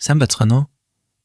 Сайн байцгаана уу?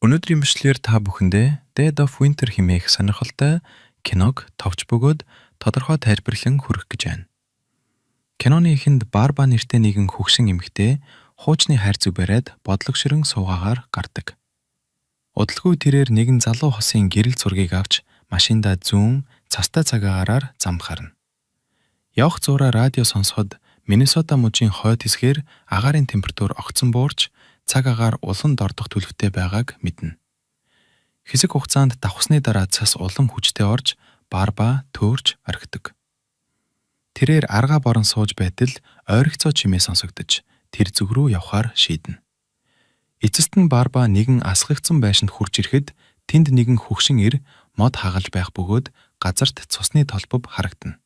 Өнөөдрийн бичлэгээр та бүхэндээ Dead of Winter хэмээх сонирхолтой киног товч бөгөөд тодорхой тайлбарлан хүргэх гэж байна. Киноны эхэнд Барба нэртэй нэгэн хөгшин эмэгтэй хуучны хайрцаг бариад бодлого ширэн суугаагаар гардаг. Удалгүй тэрээр нэгэн залуу хосын гэрэл зургийг авч машиндаа зүүн цастай цаг агаараар замд гарна. Явах зуураа радио сонсоход Миннесота мужийн хойд хэсгээр агаарын температур огцом буурч, цаг агаар улам дордох төлөвтэй байгааг мэднэ. Хэсэг хугацаанд давхсны дараа цас улам хүчтэй орж, Барба төөрч орхидог. Тэрээр аргаа борон сууж байтал ойрхицоо чимээ сонсогдож, тэр зүг рүү явахаар шийднэ. Эцэст нь Барба нэгэн асгагдсан байшинд хүрч ирэхэд тэнд нэгэн хөгшин эр мод хагалж байх бөгөөд газарт цусны толбов харагдана.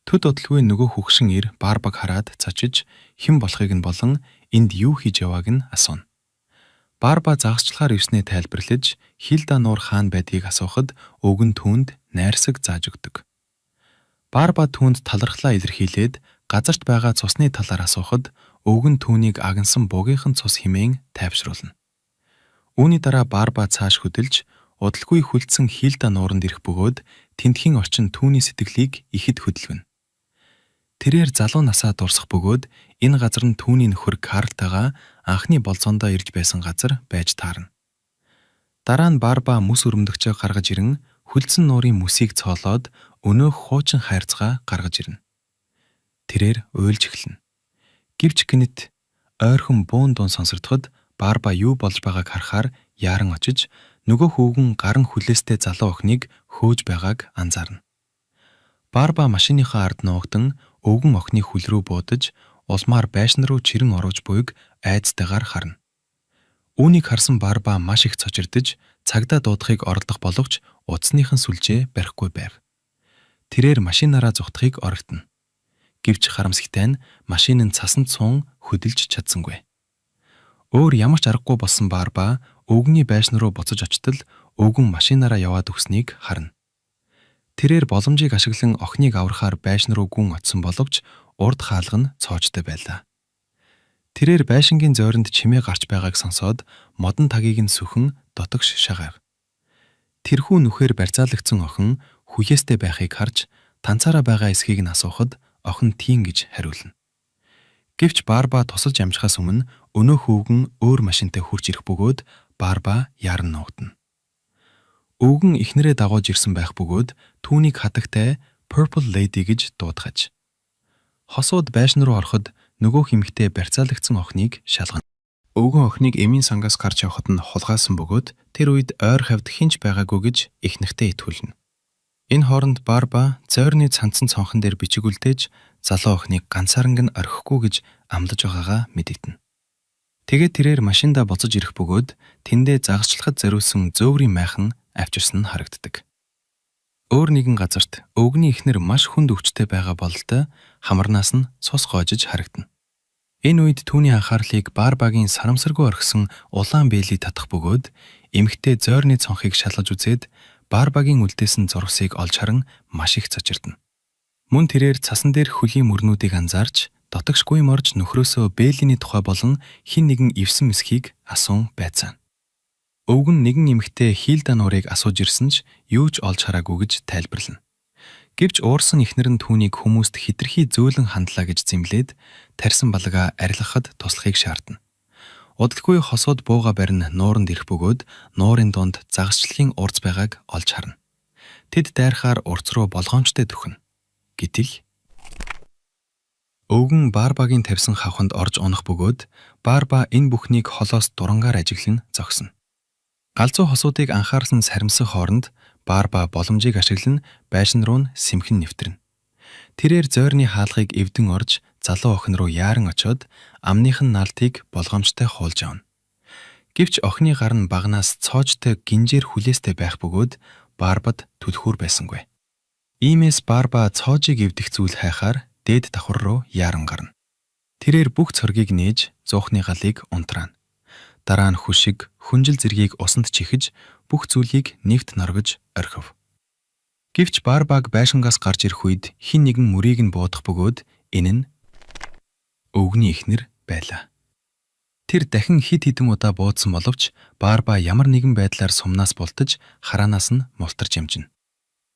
Төд удалгүй нөгөө хөгшин эр Барбаг хараад цочиж, хэн болохыг нь болон энд юу хийж явааг нь асууна. Барба загасчлахаар ирснээ тайлбарлаж, Хилда нуур хаана байдгийг асуухад өвгөн түүнд найрсаг зааж өгдөг. Барба түүнд талархлаа илэрхийлээд, газарт байгаа цусны талаар асуухад өвгөн түүнийг агнасан бугийнхан цус хэмээн тайвшруулна. Үүний дараа Барба цааш хөдөлж, удалгүй хүлцэн Хилда нууранд ирэх бөгөөд тэндхийн орчин түүний сэтгэлийг ихэд хөдөлгөнө. Тэрээр залуу насаа дурсах бөгөөд энэ газар нь түүний нөхөр Карлтайгаа анхны болзоондоо ирж байсан газар байж таарна. Дараа нь Барба мөс өрөмдөгчөө гаргаж ирэн хүлцэн нуурын мөсийг цоолоод өнөөх хуучин хайрцгаа гаргаж ирнэ. Тэрээр уйлж эхэлнэ. Гэвч гэнэт ойрхон бөөн дуун сонсогдоход Барба юу болж байгааг харахаар яаран очиж, нөгөө хөвгөн гар нь хүлээстэй залуу охиныг хөөж байгааг анзаарна. Барба машиныхаа ард нуугдан өвгөн охины хөл рүү буудаж, улмаар байшин руу чирэн оруулж буйг айдастайгаар харна. Үүнийг харсан Барба маш их цочирдож, цагдаа дуудахыг оролдох боловч утасных нь сүлжээ барихгүй байв. Тэрээр машинаараа зугтахыг оролдоно. Гэвч харамсалтай нь машин нь цасанд суун хөдөлж чадсангүй. Өөр ямар ч аргагүй болсон Барба өвгөний байшин руу буцаж очтол өвгөн машинаараа яваад өгснийг харна. Тэрээр боломжийг ашиглан охиныг аврахаар байшин руу гүн очсон боловч урд хаалга нь цоожтой байлаа. Тэрээр байшингийн зойронд чимээ гарч байгааг сонсоод модон тагийг нь сүхэн дотогш шагайв. Тэрхүү нүхээр барьцаалагдсан охин хүлээстэй байхыг харж, танцаараа байгаа эсэхийг нь асуухад охин тийм гэж хариулна. Гэвч Барба тусалж амжихаас өмнө өнөөх өвгөн өөр машинтай хүрч ирэх бөгөөд Барба яаран нуугдана. Өвгөн эхнэрээ дагуулж ирсэн байх бөгөөд түүнийг хатагтай Purple Lady гэж дуудахаж. Хосууд байшин руу ороход нөгөөх эмэгтэй барьцаалагдсан охиныг шалгана. Өвгөн охиныг эмийн сангаас гарч явхад нь хулгайлсан бөгөөд тэр үед ойр хавьд хэн ч байгаагүй гэж эхнэртээ итгүүлнэ. Энэ хооронд Барба зойрны цанцсан цонхон дээр бичиг үлдээж, залуу охиныг ганцааранг нь орхихгүй гэж амлаж байгаагаа мэдэгдэнэ. Тэгээд тэрээр машиндаа буцаж ирэх бөгөөд тэндээ загасчлахад зориулсан зөөврийн майхан авчирсан нь харагддаг. Өөр нэгэн газарт өвгөний эхнэр маш хүнд өвчтэй байгаа бололтой хамарнаас нь цус гоожиж харагдана. Энэ үед түүний анхаарлыг Барбагийн сарамсаргүй орхисон улаан бээлий татах бөгөөд эмэгтэй зойрны цонхыг шалгаж үзээд Барбагийн үлдээсэн зурвасыг олж харан маш их цочирдоно. Мөн тэрээр цасан дээр хөлийн мөрнүүдийг анзаарч, дотогш гуйморж нөхрөөсөө бээлийний тухай болон хэн нэгэн эвсэн мэсхийг асуун байцаана. Өвгөн нэгэн эмэгтэй Хилда нуурыг асууж ирсэн ч юу ч олж хараагүй гэж тайлбарлана. Гэвч уурсан эхнэр нь түүнийг хүмүүст хэтэрхий зөөлөн хандлаа гэж зэмлээд, тарьсан балгаа арилгахад туслахыг шаардна. Удалгүй хосууд бууга барин нууранд ирэх бөгөөд нуурын дунд загасчлалын урз байгааг олж харна. Тэд дайрахаар урз руу болгоомжтой дөхнө. Гэтэл өвгөн Барбагийн тавьсан хавханд орж унах бөгөөд Барба энэ бүхнийг холоос дурангаар ажиглан зогсно. Галзуу хосуудыг анхаарсан саримсах хооронд Барба боломжийг ашиглан байшин руу нь сэмхэн нэвтэрнэ. Тэрээр зойрны хаалгыг эвдэн орж, залуу охин руу яаран очоод амных нь наалтыг болгоомжтой хуулж авна. Гэвч охины гар нь баганаас цоожтой гинжээр хүлээстэй байх бөгөөд Барбад түлхүүр байсангүй. Иймээс Барба цоожийг эвдэх зүйл хайхаар дээд давхар руу яаран гарна. Тэрээр бүх цоргийг нээж, зуухны галыг унтраана. Дараа нь хөшиг, хүнжил зэргийг усанд чихэж, бүх зүйлийг нэвт норгож орхив. Гэвч Барбаг байшингаас гарч ирэх үед хэн нэгэн мөрийг нь буудах бөгөөд энэ нь өвгөний эхнэр байлаа. Тэр дахин хэд хэдэн удаа буудсан боловч Барба ямар нэгэн байдлаар сумнаас бултаж хараанаас нь мултарч ямжина.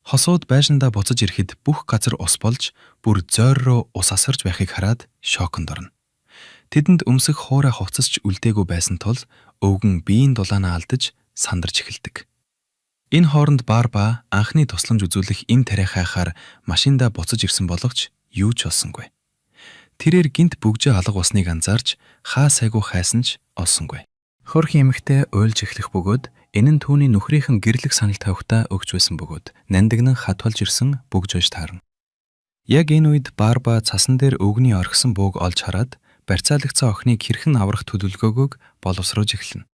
Хосууд байшиндаа буцаж ирэхэд бүх газар ус болж бүр зойр руу ус асарч байхыг хараад шоконд орно. Тэдэнд өмсөх хуурай хувцас ч үлдээгүй байсан тул өвгөн биеийн дулаанаа алдаж сандарч эхэлдэг. Энэ хооронд Барба анхны тусламж үзүүлэх эм тариа хайхаар машиндаа буцаж ирсэн боловч юу ч олсонгүй. Тэрээр гэнэт бөгжөө алга болсныг анзаарч хаа сайгүй хайсан ч олсонгүй. Хөөрхөн эмэгтэй уйлж эхлэх бөгөөд энэ нь түүний нөхрийнх нь гэрлэх санал тавихтаа өгч байсан бөгөөд нандинан хатвалж ирсэн бөгжөөж таарна. Яг энэ үед Барба цасан дээр өвгөний орхисон бууг олж хараад барьцаалагдсан охиныг хэрхэн аврах төлөвлөгөөгөө боловсруулж эхэлнэ.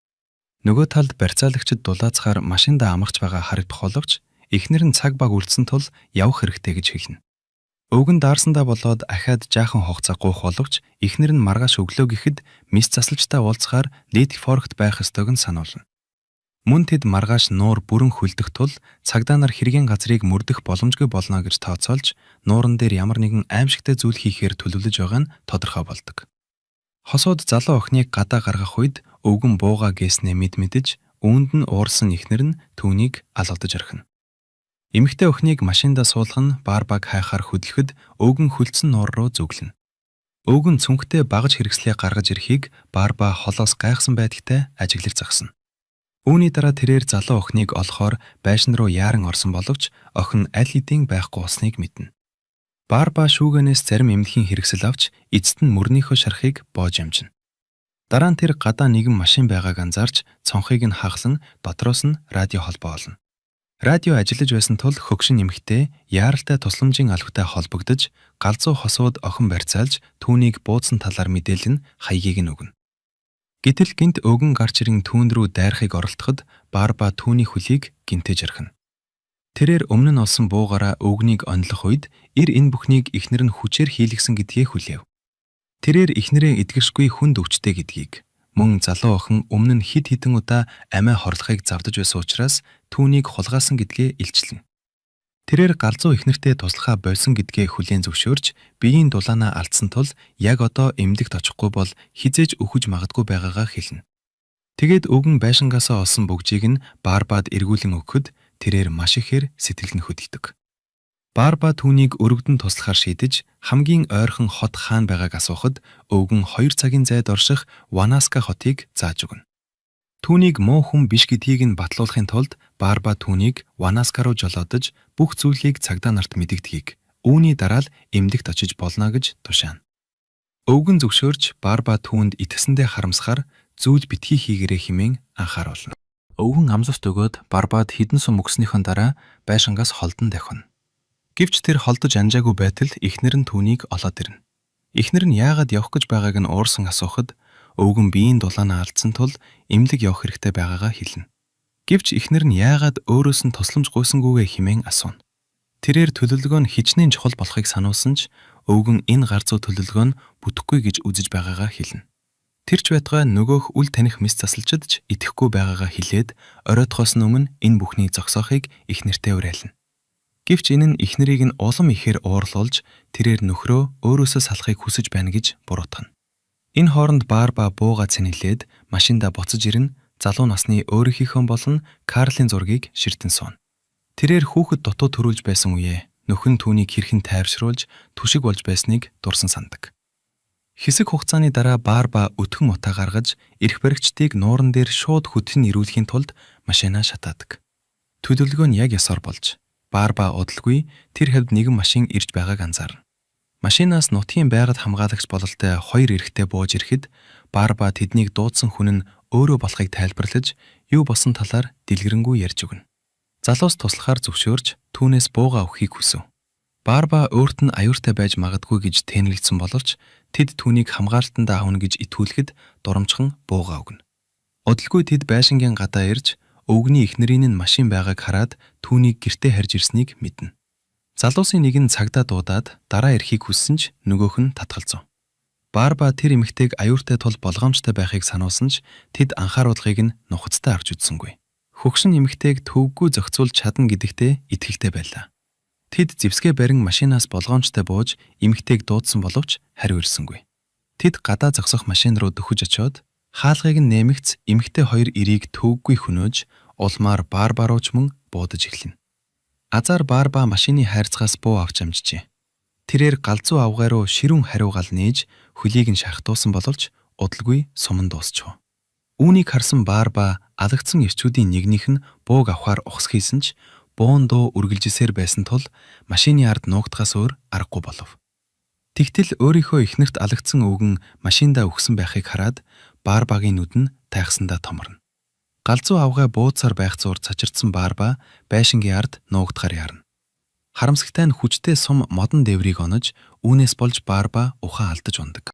Нөгөө талд барьцаалагчид дулаацахаар машиндаа амарч байгаа харагдах боловч эхнэр нь цаг баг үлдсэн тул явах хэрэгтэй гэж хэлнэ. Өвгөн даарсандаа болоод ахиад жаахан хугацаа гуйх боловч эхнэр нь маргааш өглөө гэхэд мэс засалчтай уулзахаар Литл Форкт байх ёстойг нь сануулна. Мөн тэд маргааш нуур бүрэн хөлдөх тул цагдаа нар хэргийн газрыг мөрдөх боломжгүй болно гэж тооцоолж нууран дээр ямар нэгэн аймшигтай зүйл хийхээр төлөвлөж байгаа нь тодорхой болдог. Хосууд залуу охиныг гадаа гаргах үед өвгөн буугаа гээснээ мэд мэдэж үүнд нь уурсан эхнэр нь түүнийг алгадаж орхино. Эмэгтэй охиныг машиндаа суулгах нь Барбаг хайхаар хөдлөхөд өвгөн хөлдсөн нуур руу зүглэнэ. Өвгөн цүнхтэй багаж хэрэгслээ гаргаж ирэхийг Барба холоос гайхсан байдалтай ажиглаж зогсно. Үүний дараа тэрээр залуу охиныг олохоор байшин руу яаран орсон боловч охин аль хэдийн байхгүй болсныг мэднэ. Барба шүүгэнээс зарим эмнэлгийн хэрэгсэл авч эцэст нь мөрнийхөө шархыг боож амжина. Дараа нь тэр гадаа нэгэн машин байгааг анзаарч цонхыг нь хаглан дотроос нь радио холбоо олно. Радио ажиллаж байсан тул хөгшин эмэгтэй яаралтай тусламжийн албатай холбогдож галзуу хосууд охин барьцаалж түүнийг буудсан талаар мэдээлэл нь хаягийг нь өгнө. Гэтэл гэнэт өвгөн гарч ирэн түүн рүү дайрахыг оролдоход Барба түүний хөлийг гэмтээж орхино. Тэрээр өмнө нь олсон буугаараа өвгөнийг онилох үед эр энэ бүхнийг эхнэр нь хүчээр хийлгэсэн гэдгээ хүлээв. Тэрээр эхнэрээ эдгэршгүй хүнд өвчтэй гэдгийг мөн залуу охин өмнө нь хэд хэдэн удаа амиа хорлохыг завдаж байсан учраас түүнийг хулгайлсан гэдгээ илчлэнэ. Тэрээр галзуу эхнэртээ туслахаа больсон гэдгээ хүлээн зөвшөөрч биеийн дулаанаа алдсан тул яг одоо эмнэлэгт очихгүй бол хэзээ ч үхэж магадгүй байгаагаа хэлнэ. Тэгээд өвгөн байшингаасаа олсон бөгжийг нь Барбад эргүүлэн өгөхөд тэрээр маш ихээр сэтгэл нь хөдөлдөг. Барба түүнийг өргөдөн туслахаар шийдэж хамгийн ойрхон хот хаана байгааг асуухад өвгөн 2 цагийн зайд орших Ванаска хотыг зааж өгнө. Түүнийг муу хүн биш гэдгийг нь батлуулахын тулд Барба түүнийг Ванаска руу жолоодож бүх зүйлийг цагдаа нарт мэдэгдэхийг үүний дараа л эмнэлэгт очиж болно гэж тушаана. Өвгөн зөвшөөрч Барба түүнд итгэсэндээ харамсахаар зүйл битгий хийгээрэй хэмээн анхааруулна. Өвгөн амлалт өгөөд Барбад хэдэн сум өгснийхөө дараа байшингаас холдон давхина. Гэвч тэр холдож амжаагүй байтал эхнэр нь түүнийг олоод ирнэ. Эхнэр нь яагаад явах гэж байгааг нь уурсан асуухад өвгөн биеийн дулаанаа алдсан тул эмнэлэг явах хэрэгтэй байгаагаа хэлнэ. Гэвч эхнэр нь яагаад өөрөөс нь тусламж гуйсангүйгээ хэмээн асууна. Тэрээр төлөвлөгөө нь хичнээн чухал болохыг сануулсан ч өвгөн энэ гарзуу төлөвлөгөө нь бүтэхгүй гэж үзэж байгаагаа хэлнэ. Тэр ч байтугай нөгөөх үл таних мэс засалчид ч итгэхгүй байгаагаа хэлээд оройтхоос нь өмнө энэ бүхнийг зогсоохыг эхнэртээ уриална. Гэвч энэ нь эхнэрийг нь улам ихээр уурлуулж тэрээр нөхрөө өөрөөсөө салахыг хүсэж байна гэж буруутгана. Энэ хооронд Барба бууга цэнэглээд машиндаа буцаж ирэн залуу насны өөрийнхөө болон Карлын зургийг ширтэн сууна. Тэрээр хүүхэд дутуу төрүүлж байсан үеэ нөхөр нь түүнийг хэрхэн тайвшруулж түшиг болж байсныг дурсан санадаг. Хэсэг хугацааны дараа Барба өтгөн утаа гаргаж эрх баригчдыг нууран дээр шууд хөдөлн ирүүлэхийн тулд машинаа шатаадаг. Төлөвлөгөө нь яг ёсоор болж Барба удалгүй тэр хавьд нэгэн машин ирж байгааг анзаарна. Машинаас нутгийн байгаль хамгаалагч бололтой хоёр эрэгтэй бууж ирэхэд Барба тэднийг дуудсан хүн нь өөрөө болохыг тайлбарлаж юу болсон талаар дэлгэрэнгүй ярьж өгнө. Залуус туслахаар зөвшөөрч түүнээс буугаа өгөхийг хүсэв. Барба өөрт нь аюултай байж магадгүй гэж тэнэлгэдсэн боловч тэд түүнийг хамгаалтандаа авна гэж итгүүлэхэд дурамчхан буугаа өгнө. Удалгүй тэд байшингийн гадаа ирж өвгөний эхнэрийн нь машин байгааг хараад түүнийг гэртээ харж ирснийг мэднэ. Залуусын нэг нь цагдаа дуудаад дараа ирэхийг хүссэн ч нөгөөх нь татгалзав. Барба тэр эмэгтэйг аюултай тул болгоомжтой байхыг сануулсан ч тэд анхааруулгыг нь нухацтай авч үзсэнгүй. Хөгшин эмэгтэйг төвөггүй зохицуулж чадна гэдэгтээ итгэлтэй байлаа. Тэд зэвсгээ барин машинаас болгоомжтой бууж эмэгтэйг дуудсан боловч хариу ирсэнгүй. Тэд гадаа зогсох машин руу дөхөж очиод Хаалгыг нь нэмэгц эмэгтэй хоёр эрийг төвөггүй хөнөөж, улмаар Барба руу ч мөн буудаж эхэлнэ. Азаар Барба машины хайрцагаас буу авч амжжээ. Тэрээр галзуу авгай руу ширүүн хариу гал нээж хөлийг нь шархтуулсан боловч удалгүй сум нь дуусчихав. Үүнийг харсан Барба алагдсан эрчүүдийн нэгнийх нь бууг авахаар ухас хийсэн ч буун дуу үргэлжилсээр байсан тул машины ард нуугдахаас өөр аргагүй болов. Тэгтэл өөрийнхөө эхнэрт алагдсан өвгөн машиндаа үхсэн байхыг хараад Барбагийн нүд нь тайхсандаа томорно. Галзуу авгай бууцаар байх зуур цочирдсан Барба байшингийн ард нуугдахаар яарна. Харамсалтай нь хүчтэй сум модон дээврийг онож, үүнээс болж Барба ухаан алдаж унадаг.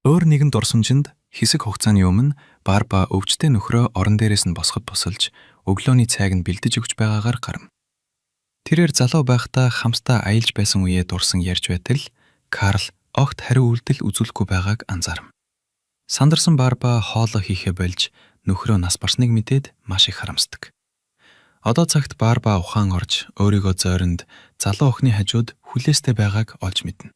Өөр нэгэн дурсамжинд хэсэг хугацааны өмнө Барба өвчтөй нөхрөө орон дээрээс нь босгоход тусалж, өглөөний цайг нь бэлдэж өгч байгаагаар гарна. Тэрээр залуу байхдаа хамтдаа аялж байсан үеэ дурсан ярьж байтал Карл огт хариу үйлдэл үзүүлэхгүй байгааг анзаарна. Сандарсан Барба хоолоо хийхээ болж нөхрөө нас барсныг мэдээд маш их харамсдаг. Одоо цагт Барба ухаан орж өөрийгөө зойронд залуу охины хажууд хүлээстэй байгааг олж мэднэ.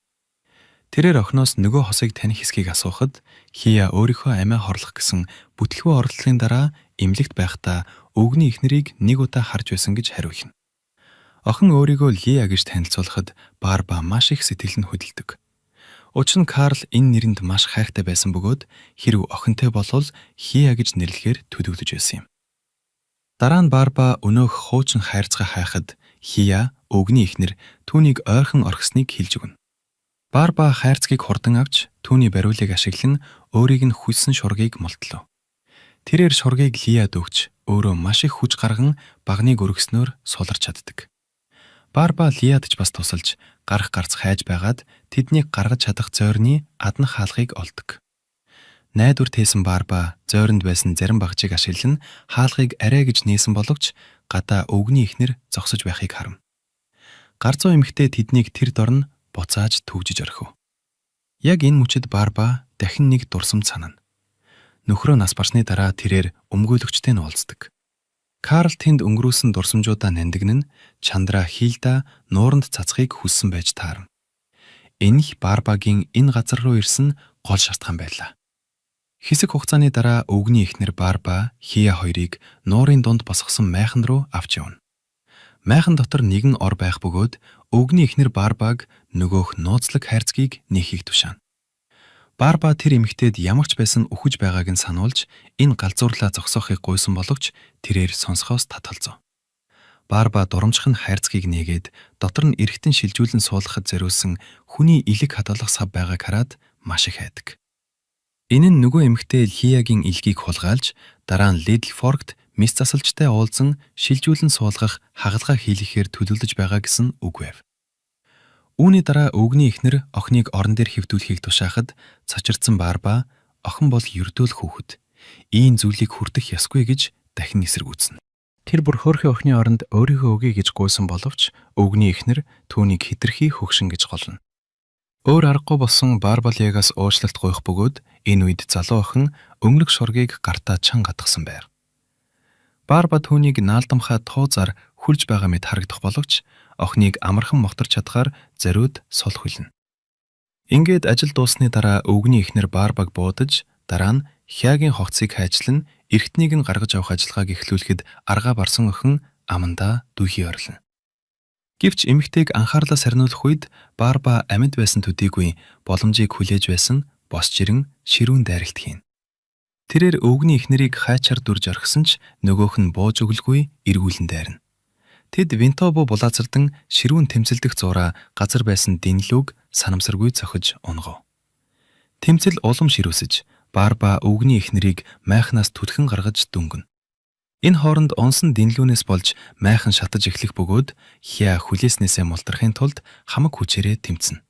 Тэрээр охиноос нөгөө хосыг таних эсэхийг асуухад Хия өөрийнхөө амиа хорлох гэсэн бүтлгүй оролдлогын дараа эмнэлэгт байхдаа өвгөний эхнэрийг нэг удаа харж байсан гэж хариу өгнө. Охин өөрийгөө Лиа гэж танилцуулахад Барба маш их сэтгэл нь хөдөлдөг. Учир нь Карл энэ нэрэнд маш хайртай байсан бөгөөд хэрэв охинтой болвол Хия гэж нэрлэхээр төлөвлөж байсан юм. Дараа нь Барба өнөөх хуучин хайрцгаа хайхад Хия өвгөний эхнэр түүнийг ойрхон орхисныг хэлж өгнө. Барба хайрцгийг хурдан авч түүний бариулыг ашиглан өөрийг нь хүссэн шургийг мултлав. Тэрээр шургийг Лиад өгч өөрөө маш их хүч гарган баганыг өргөснөөр суларч чаддаг. Барба Лиад ч бас тусалж гарах гарц хайж байгаад тэднийг гаргаж чадах зойрны аднах хаалгыг олдог. Найдвар тээсэн Барба зойронд байсан зарим багжийг ашиглан хаалгыг арай гэж нээсэн боловч гадаа өвгөний эхнэр зогсож байхыг харна. Гарзуу эмэгтэй тэднийг тэр дор нь буцааж түгжиж орхив. Яг энэ мөчид Барба дахин нэг дурсамж санана. Нөхрөө нас барсны дараа тэрээр өмгөөлөгчтэй нь уулздаг. Карл тэнд өнгөрүүлсэн дурсамжуудаа нандинан Чандра Хилда нууранд цацахыг хүссэн байж таарна. Энэ л Барбагийн энэ газар руу ирсэн гол шалтгаан байлаа. Хэсэг хугацааны дараа өвгөний эхнэр Барба Хия хоёрыг нуурын дунд босгосон майхан руу авч явна. Майхан дотор нэгэн ор байх бөгөөд өвгөний эхнэр Барбаг нөгөөх нууцлаг хайрцгийг нээхийг тушаана. Барба тэр эмэгтэйд ямар ч байсан үхэж байгааг нь сануулж энэ галзуурлаа зогсоохыг гуйсан боловч тэрээр сонсохоос татгалзав. Барба дурамжих нь хайрцгийг нээгээд дотор нь эргэтэн шилжүүлэн суулгахад зориулсан хүний элэг хадгалах сав байгааг хараад маш их айдаг. Энэ нь нөгөө эмэгтэй Хиягийн элгийг хулгайлж дараа нь Лидл Форкт мэс засалжтай уулзан шилжүүлэн суулгах хагалгаа хийлгэхээр төлөвлөж байгаа гэсэн үг байв. Үүний дараа өвгөний эхнэр охиныг орон дээр хэвтүүлэхийг тушаахад цочирдсан Барба охин бол ердөө л хүүхэд. Ийм зүйлийг хүртэх ёсгүй гэж дахин эсэргүүцнэ. Тэр бүр хөөрхий охины оронд өөрийгөө өгье гэж гуйсан боловч өвгөний эхнэр түүнийг хэтэрхий хөгшин гэж голно. Өөр аргагүй болсон Барба Лиагаас уучлалт гуйх бөгөөд энэ үед залуу охин өнгөлөг шургийг гартаа чанга гатгасан байв. Барба түүнийг наалдамхай туузаар хүлж байгаа мэт харагдах боловч охиныг амархан мохторч чадахаар зориуд сул хүлнэ. Ингээд ажил дууссаны дараа өвгөний эхнэр Барбаг буудаж дараа нь Хягийн хогцыг хайчлан эргэтнийг нь гаргаж авах ажиллагааг эхлүүлэхэд аргаа барсан охин амандаа дүүхий орлоно. Гэвч эмэгтэйг анхаарлаа сарниулах үед Барба амьд байсан төдийгүй боломжийг хүлээж байсан босч ирэн ширүүн дайралт хийнэ. Тэрээр өвгөний эхнэрийг хайчаар дүрж орхисон ч нөгөөх нь бууж өгөлгүй эргүүлэн дайрна. Тэд винто буу булаацалдан ширүүн тэмцэлдэх зуураа газар байсан дэнлүүг санамсаргүй цохиж унагав. Тэмцэл улам ширүүсэж Барба өвгөний эхнэрийг майхнаас түлхэн гаргаж дөнгөнө. Энэ хооронд унсан дэнлүүнээс болж майхан шатаж эхлэх бөгөөд Хя хүлээснээсээ мултрахын тулд хамаг хүчээрээ тэмцэнэ.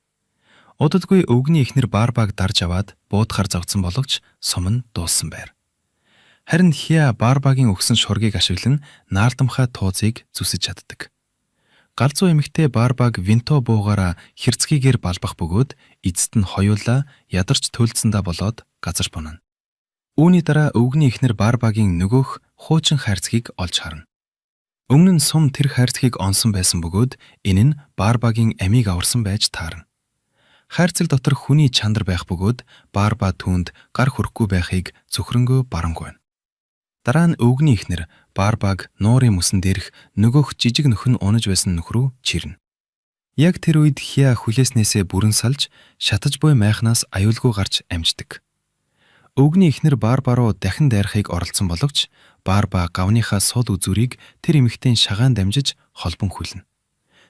Удадгүй өвгөний эхнэр Барбаг дарж аваад буудахаар зовцсон боловч сум нь дууссан байр. Харин Хя Барбагийн өгсөн шургийг ашиглан наалдамхай туузыг зүсэж чаддаг. Галзуу эмэгтэй Барбаг винто буугаараа хэрцгийгээр балбах бөгөөд эцэст нь хоёулаа ядарч төлдсөндөө болоод газар бунана. Үүний дараа өвгөний эхнэр Барбагийн нөгөөх хуучин хайрцгийг олж харна. Өмнө нь сум тэр хайрцгийг онсон байсан бөгөөд энэ нь Барбагийн амийг аварсан байж таарна. Хайрцаг дотор хүний чандар байх бөгөөд Барба түүнд гар хүрэхгүй байхыг цөхрөнгөө барангүй байна. Дараа нь өвгөний эхнэр Барбаг нуурын мөсөн дээрх нөгөөх жижиг нөхөн унаж байсан нүх рүү чирнэ. Яг тэр үед Хиа хүлээснээсээ бүрэн салж шатаж буй майхнаас аюулгүй гарч амждаг. Өвгөний эхнэр Барба руу дахин дайрахыг оролдсон боловч Барба гавныхаа сул үзүүрийг тэр эмэгтэйн шагаан дамжиж холбон хүлнэ.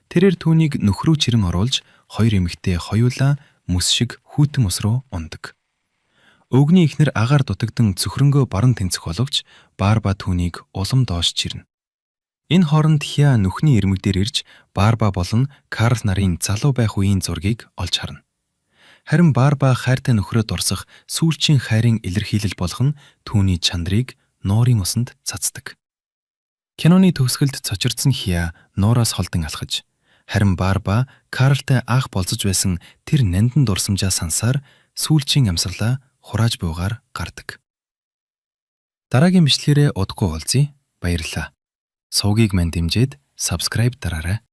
Тэрээр түүнийг нүх рүү чирэн оруулж хоёр эмэгтэй хоёулаа мөс шиг хүйтэн ус руу унадаг. Өвгөний эхнэр агаар дутагдан цөхрөнгөө баран тэнцэх боловч Барба түүнийг улам доош чирнэ. Энэ хооронд Хиа нүхний ирмэг дээр ирж Барба болон Карл нарын залуу байх үеийн зургийг олж харна. Харин Барба хайртай нөхрөө дурсах сүүлчийн хайрын илэрхийлэл болох нь түүний чандрыг нуурын усанд цацдаг. Киноны төгсгөлд цочирдсан Хиа нуураас холдон алхаж, харин Барба Карлтай анх болзож байсан тэр нандин дурсамжаа санасаар сүүлчийн амьсгалаа хурааж буйгаар гардаг. Дараагийн бичлэгээрээ удахгүй уулзъя. Баярлалаа. Сувгийг мань дэмжиж subscribe дараарай.